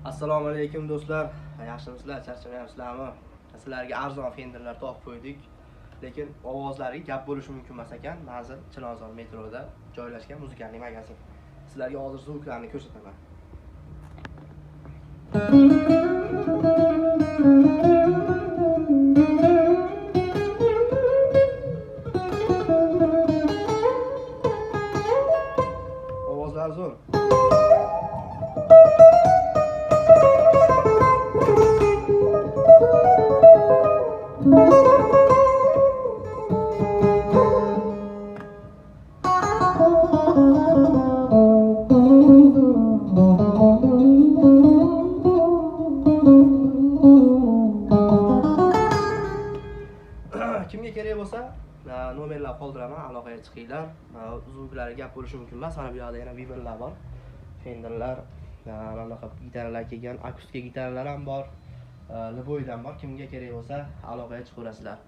Assalomu alaykum do'stlar. Yaxshimisizlar, charchamayapsizlarmi? Sizlarga arzon Fenderlar topib qo'ydik. Lekin ovozlariga gap bo'lishi mumkin emas ekan. Manzil Chilonzor metroda joylashgan muzikalniy magazin. Sizlarga hozir zvuklarni ko'rsataman. Ovozlar zo'r. Kimga kerak bo'lsa, nomerlar qoldiraman, aloqaga chiqinglar. Zvuklari gap bo'lishi mumkin emas. Mana bu yoqda yana Weberlar bor. Fenderlar, mana bunaqa gitaralar kelgan, akustik gitaralar ham bor. Liboydan bor. Kimga kerak bo'lsa, aloqaga chiqaverasizlar.